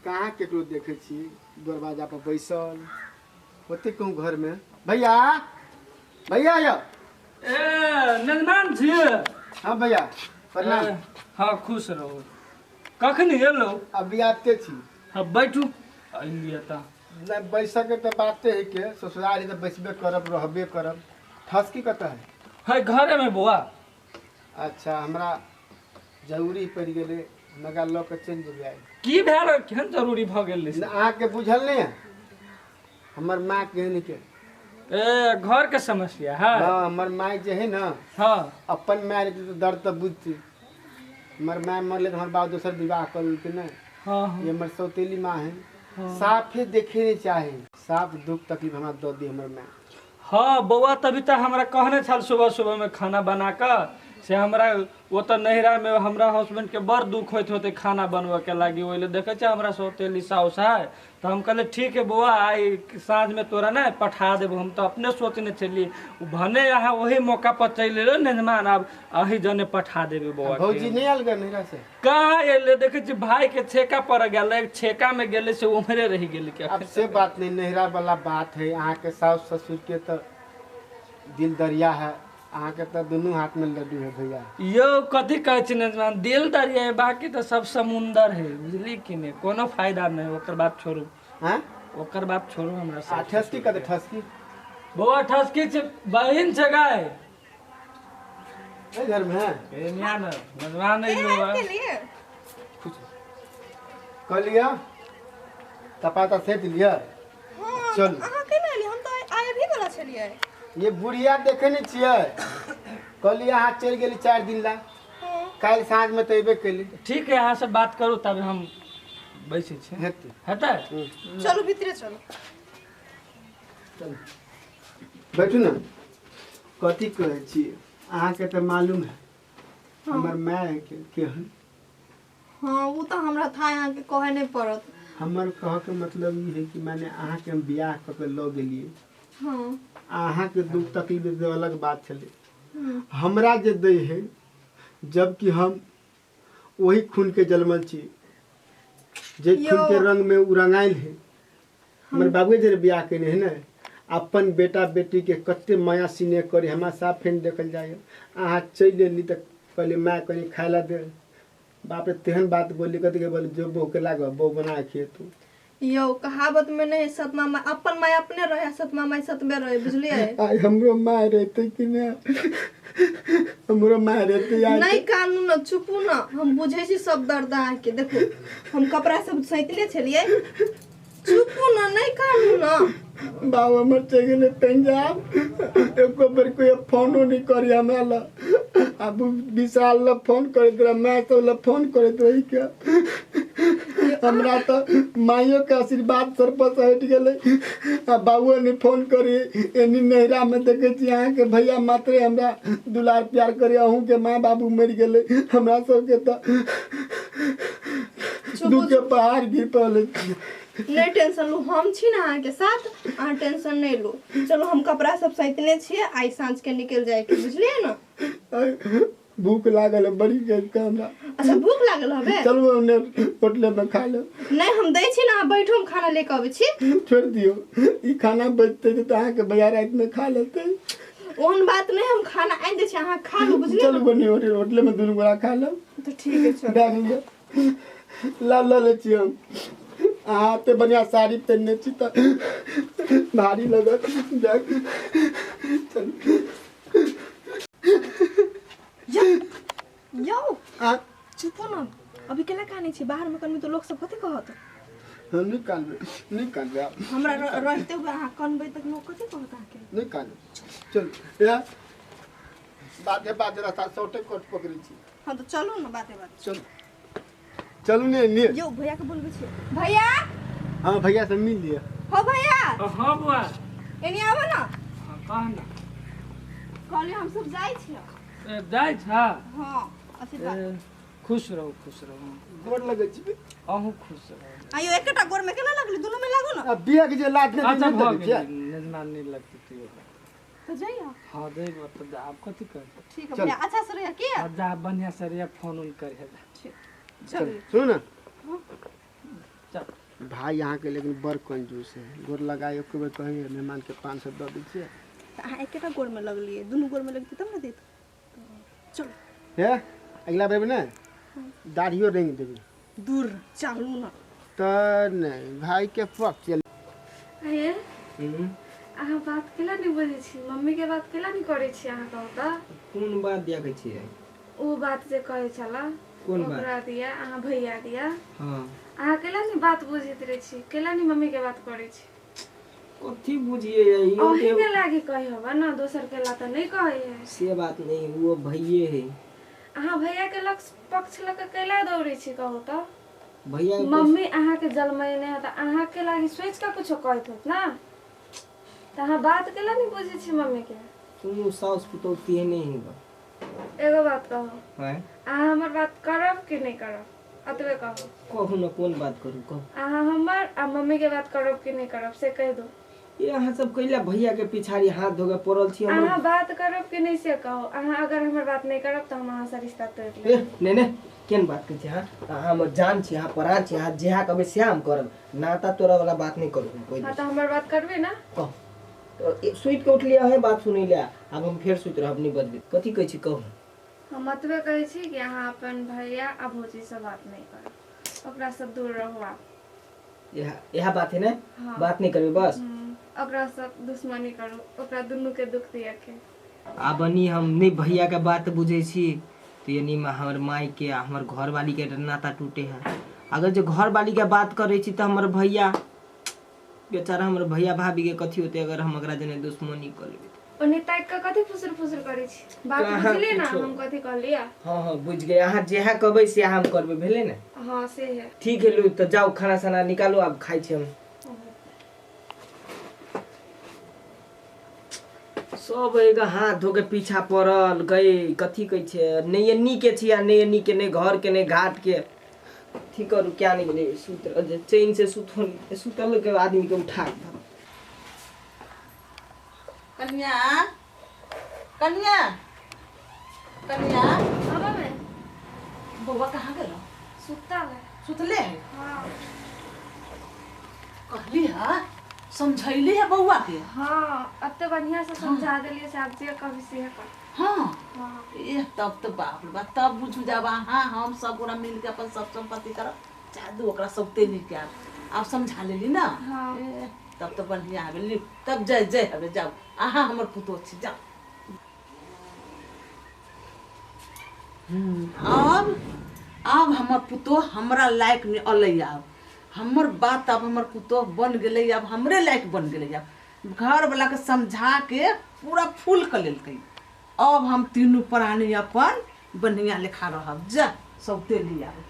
कहाँ केकरो देखै छी दरवाजा पर बैसल होते कहूँ घर में। भैया भैया यौ। ए नंदमान छी। हाँ भैया प्रणाम। हाँ खुश रहो। कखन एलो? अभी आते छी। हाँ बैठू। अलियै त नहीं बैसके के तो बाते है के ससुराल तो बैसबे करब रहबे करब। ठसकी कतऽ है? है घरे में बौआ। अच्छा हमरा जरूरी पड़ि गेलै मगर लऽ के चलि जेबै आइ। की भेल केहन जरूरी भऽ गेल? अहाँके बुझल नहि है हमर माँ केहन के। ए घर के समस्या है। हाँ हमर माय जे है ना, हाँ अपन माय रहती तो दर्द तो बुझती। हमर माय मरले तो हमर बाप दोसर विवाह कर लेलकै ने। हाँ ये हमर सौतेली माँ है। हाँ। साफे देखे नहीं चाहे, साफ दुख तकलीफ हमरा दऽ दी हमर माय। हाँ बौआ तभी तऽ हमरा कहने छल सुबह सुबह में खाना बना कऽ से हमरा ओतऽ नैहरा में हमरा हस्बैंड के बड़ दुख होइत होते खाना बनबऽ के लागी, ओहि लए देखै छै हमरा सौतेली साउस है। तऽ हम कहलियै ठीक है बौआ आइ साँझ में तोरा ने पठा देबो। हम तऽ अपने सोचने छलियै भने अहाँ ओही मौका पर चलि एलौ मेहमान, आब अही जने पठा देबै बौआ। भौजी नहीं आयल गे नैहरा से? कहाँ एलै? देखै छी भाई के छेका पड़ गेल, छेका में गेलै से उम्हरे रहि गेलै। अब से बात नहीं, नैहरा वाला बात है। अहाँ के साउस ससुर के तो दिल दरिया है, अहाँ के तो दुनू हाथ में लड्डू है भैया। यो कथी कहै छी नजमान, दिल दरिया है बाकी तो सब समुंदर है, बुझली कि नहीं? कोनो फायदा नहीं। ओकर बात छोड़ू। हाँ ओकर बात छोड़ू हमरा। ठसकी कते? ठसकी बौआ ठसकी छै बहिन छै गाय घर में है। ए मियां न नजमान नहीं लो कहलिया तपाता सेट लिया। हां चल अहाँ केना एलियै? हम तऽ आइ अभी वाला छलियै। ये बुढ़िया देखे नहीं छियै? कहलियै अहाँ चलि गेली 4 दिन ला, काल्हि साँझ में तऽ अयबे केली। ठीक है अहाँ से बात करू तब हम बैसै छी। हेतै हेतै? चलू भीतरे चलू। चलू बैठू ने। कथी कहै छी अहाँके तऽ मालूम है हमर माय के केहन। हाँ वो तो हमरा था अहाँके कहै नहीं पड़त। हमर कहके मतलब ई है कि माने अहाँके हम बियाह कऽ के लऽ गेलियै। हाँ अहाँके दुख तकलीफ दे अलग बात छलै, हमरा जे दै है जबकि हम वही खून के जलमल छी जे खून के रंग में उ रंगाइल है। हमर बाबूए जे बियाह केने है ने, अपन बेटा बेटी के कते माया सिनेह करी हमरा साफ फेन देखल जाए। अहाँ चलि एली तऽ कहली माय कनी खाय ला दे, बाप रे तेहन बात बोली कथी के बोली जो बहू के लागल बहू बना के तू। यो कहावत में नहीं सतमा माय अपन माय अपने रहे सतमा माय सतमे रहे, बुझलियै? आइ हमरो माय रहते कि ने, हमरो माय रहते यार। नहीं कानू न चुपू न, हम बुझै छी सब दर्द अहाँके। देखो हम कपड़ा सब सैतले छलियै, चुपू न नहीं कानू न। बाबा हमर चलि गेलै पंजाब, एको बेर कोई फोनो नहीं करी हमरा ला। अब विशाल ला फोन करैत रहे, माय सब ला फोन करैत रही के हमरा तो माइयो के आशीर्वाद सर पर से हटि गेलै। आ बाबुओ नहीं फोन करी। एनी नैहरा में देखै छी अहाँके भैया मात्रे हमरा दुलार प्यार करी, अहूँके माय बाबू मरि गेलै। हमरा सबके तऽ दुख के पहाड़ गिर पड़लै। नहीं टेंशन लू, हम छी ना अहाँके साथ, अहाँ टेंशन नहीं लू। चलो हम कपड़ा सब सैतने छियै, आइ साँझ के निकल जाए के, बुझलियै ना? भूख लागल है बड़ी के हमरा। अच्छा भूख लागल हबे? चलू हमने होटले में खा लेब। नहीं हम दै छी ना, अहाँ बैठू हम खाना लेके अबै छी। छोड़ि दियौ, ई खाना बचतै तऽ अहाँके भैया रातिमे खा लेतै। ओहन बात नहीं, हम खाना आनि दै छी अहाँ खा लू, बुझलियै? चलू बनी होटले में दुनू गोरा खा लेब। तऽ ठीक है चलू। बैग लिअ, ला लऽ लै छी हम। अहाँ एते बढ़िआँ साड़ी पहिनने छी तऽ भारी लगत बैग। चलू। यौ चुपो न, अभी केना कानै छी? बाहर में कनबै तऽ लोक सब कथी कहत? हम नहीं कानबै, नहीं कानबै। हमरा रहते हुए अहाँ कनबै तऽ लोक कथी कहत अहाँके? नहीं कानबै। चलू या बाते बाते रास्ता सौटे कट पकड़ै छी। हाँ तऽ चलू न बाते बाते। चलू चलू ने ने। यौ भैया के बोलबै छी। भैया। हाँ भैया से मिल लिअ। हो भैया। हाँ बुआ एनी आबऽ न। हाँ कह न। कहलियै हम सब जाइ छियै। जाइ छा? हाँ आशीर्वाद। खुश रहू खुश रहू। गोर लगै छी। अहूँ खुश रहू। आइयो एकटा गोर में केना लगली? दुनू में लागू न। आ बिया के जे लात अच्छा नहि भऽ देबै छियै। गेलै नजमान नहीं लगतै तैयो। तो जाइए। हाँ देब तो आब कथी कर। ठीक है भैया, अच्छा से रहिए की? हाँ जा बढ़िया से रहिए, फोन उन करिहे। ठीक चल सुन ना, चल। भाई अहाँके लेकिन बड़ कंजूस है, गोर लगाए एक बेर कहिए मेहमानके 500 दऽ दै छियै। तऽ अहाँ एकेटा गोरमे लगलियै, दुनू गोरमे लगतै तब ने देत। चलू। हे अगिला बेर ने दाढ़ियो रंगि देबै। दूर चलू ने। तऽ नहि भाईके पक्ष। अये अहाँ बात केला नहि बुझै छी? मम्मी के बात केला नहि करै छी अहाँ? कहू तऽ। कोन बात दिया कहै छियै? ओ बात जे कहै छला। कोन बात? ओकरा दिया अहाँ भैया दिया। हँ। अहाँ केला नहि बात बुझैत रहै छी? केला नहि मम्मी के बात करै छी? कथी बुझिए इहो? अहीं के लागी कही हबा ना, दोसर के ला तऽ नहि कहै है। से बात नहीं, वो भैये है। अहाँ भैया के लक्ष पक्ष लऽ के कैला दौड़ै छी, कहू तऽ? भैया के मम्मी अहाँ के जन्मैने है तऽ अहाँ के लागी सोचि कऽ कुछो कहैत होत ना, तऽ अहाँ बात केला नहि बुझै छी मम्मी के? तुम साउस पुतोह तेहने ही बा। एगो बात कहू? हैं। अहाँ हमर बात करब कि नहि करब, अतबे कहू। कहू न, कोन बात करू, कहू। अहाँ हमर आ मम्मी के बात करब कि नहि करब, से कहि दू। ये अहाँ सब कैला भैया के पिछाड़ी हाथ धोके पड़ल छी हमर? अहाँ बात करब कि नहि से कहू। अहाँ अगर हमर बात नहि करब तऽ हम अहाँ से रिश्ता तोड़ि लेब। ए नहीं नहीं, केन बात कहै छी अहाँ? अहाँ हमर जान छी, अहाँ प्राण छी। अहाँ जेहा कहबै सएह हम करब। नाता तोड़ा वाला बात नहीं करू हम कोई। हाँ, तऽ हमर बात करबै ना? कहू तो। सुति के उठलियै अहें बात सुनै ले, आब हम फेर सुति रहब, नहि बजबै। कथी कहै छी, कहू। हम अतबे कहै छी कि अहाँ अपन भैया आ भौजी से बात नहि करब, ओकरा से दूर रहू आब। इएह इएह बात है ने? हाँ। बात नहीं करबै बस। ओकरा से दुश्मनी करू, ओकरा दुनू के दुख दिअ के। आब अनी हम नहि भैया के बात बुझै छी तऽ यानी हमर माय के आ हमर घरवाली के नाता टूटे है। अगर जे घरवाली के बात करै छी तऽ हमर भैया बेचारा, हमर भैया भाभी के कथी होतै अगर हम ओकरा जने दुश्मनी कऽ लेबै तऽ? ओने ताकि कऽ कथी फुसुर फुसुर करै छी? बात कहाँ बुझलियै ना? कुछो। हम कथी कहलियै? हँ हँ, बुझि गेलै। अहाँ जेहा कहबै सएह हम करबै, भेलै ने? हाँ, से है। ठीक है लू, तऽ जाउ खाना साना निकालू, आब खाइ छी हम सब। एगो हाथ धो के पीछा पड़ल गए, कथी कहै छै, नहि एन्नी के छी आ नहि एन्नी के, नहि घर के नहि घाट के। कथी करू, क्या नहि गेलै। सुत रह जे चैन से सुतो, सुतल के आदमी के उठा के कन्या, कन्या, कन्या। हाँ मम्मी। बौआ कहाँ गेलो? सुतल है। सुतले है? हाँ। कहली है, समझैली है बौआ के? हाँ, अते बढ़िया से समझा देलियै से आब जे कहबी से कर। हाँ? हाँ। ए तब तो बाप रे बाप, तब बुझू जाब हाँ, हम सब गोरा मिल के अपन सब संपत्ति करब। जादू ओकरा सब तेली के आब आब समझा लेली ना? हाँ। ए, तब तो बढ़िया हबे। लिउ तब, जय जय हबे। जाउ, अहाँ हमर पुतोह छी, जाउ। आब आब हमर पुतोह हमरा लायक नहि अलै। आब हमर बात, आब हमर पुतोह बन गेलै, आब हमरे लायक बन गेलै। आब घरवला के समझा के पूरा फूल कऽ लेलकै। अब हम तीनू प्राणी अपन बढ़िया लेखा रहब। जा सौतेली आब।